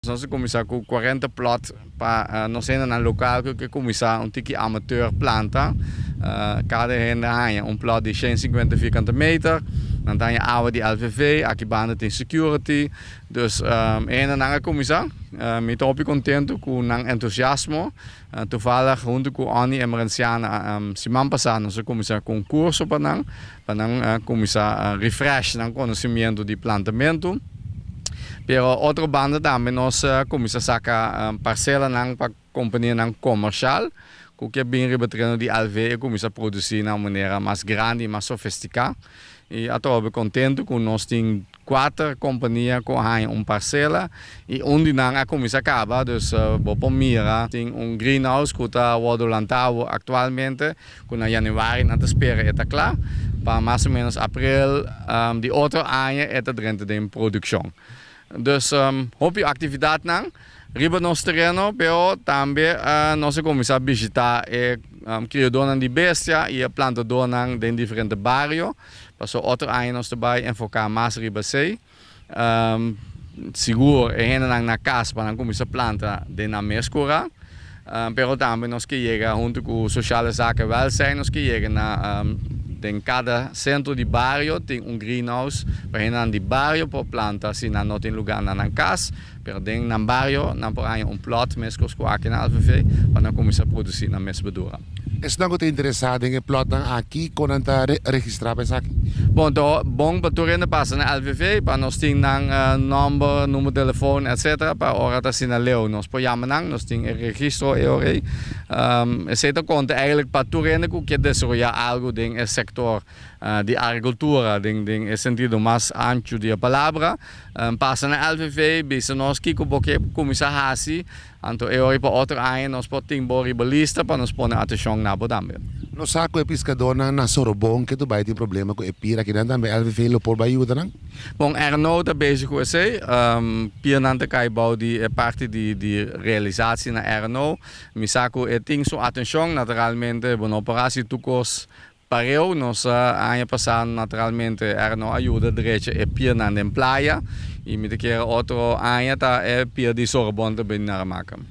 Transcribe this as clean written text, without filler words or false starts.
Nos a kuminsá ku 40 plot pa nos hendenan lokal ku ke kuminsá un tiki amateur planta. Kada hende a haña un plot di 150 vierkante meter. Nan ta haña awa di LVV, aki banda tin security. Dus e hendenan a kuminsá. Mi ta hopi kontentu ku nan entusiasmo. Toevallig huntu ku Onnie Emerenciana siman pasá nos a kuminsá ku un kurso pa nan, pa nan kuminsá refresh nan konosimiento di plantamentu. Pero otro banda tambe nos a kuminsá saka parselanan pa kompanianan komershal ku ke bin riba tereno di LV i kuminsá produsí na un manera mas grandi i mas sofistiká. I atrobe kontentu ku nos tin kuater kompania ku a haña un parsela i un di nan a kuminsá kaba, dus bo por mira tin un greenhouse ku ta wòrdu lantá aktualmente ku na yanüari nan ta spera e ta kla, pa mas o ménos aprel di otro aña e ta drenta den produkshon. Dus hopi aktividatnan riba nos tereno, pero tambe nos a kuminsá bishitá e kriadónan di bestia i e plantadónan den diferente bario, pasobra otro aña nos ta bai enfoká mas riba esei. Sigur e hendenan na kas pa nan kuminsá planta den nan mes kurá, pero tambe nos ke yega huntu ku Sociale Zaken Welzijn, nos ke yega na den kada sentro di bario tin un greenhouse pa hendenan di bario por planta si nan no tin lugá na nan kas, pero den nan bario nan por haña un plot meskos ku aki na LVV pa nan kuminsá produsí nan mes berdura. Esnan ku ta interesá den e plòtnan aki, kon nan ta registrá pa esaki? Bon, ta bon pa tur hende pasa na LVV pa nos tin nan nòmber, number telefòn, etcetera, pa ora ta asina leu nos por yama nan, nos tin e registro e ora ei. Esei ta konta eigenlijk pa tur hende ku ke desaroyá algu den e sektor di agrikultura den e sentido mas anchu di e palabra. Pasa na LVV, bisa nos kiko bo ke kuminsá hasi. Anto e ora pa otro aña nos por tin bo riba lista pa nos pone atenshon na bo tambe. Nos sa ku e piskadónan na Sorobon ke tur bai tin problema ku e pira kinan tambe LVV lo por bai yuda nan? Bon, RNO ta bezig ku esei. Pirnan ta kai bou di e parti di di realisatie na RNO. Mi sa ku e tin su atenshon, naturalmente bo no por hasi tur kos pareu. Nos aña pasá naturalmente RNO a yuda drecha e pirnan den playa i mi ta kere otro aña ta e pir di Sorobon ta bini na Ramaka.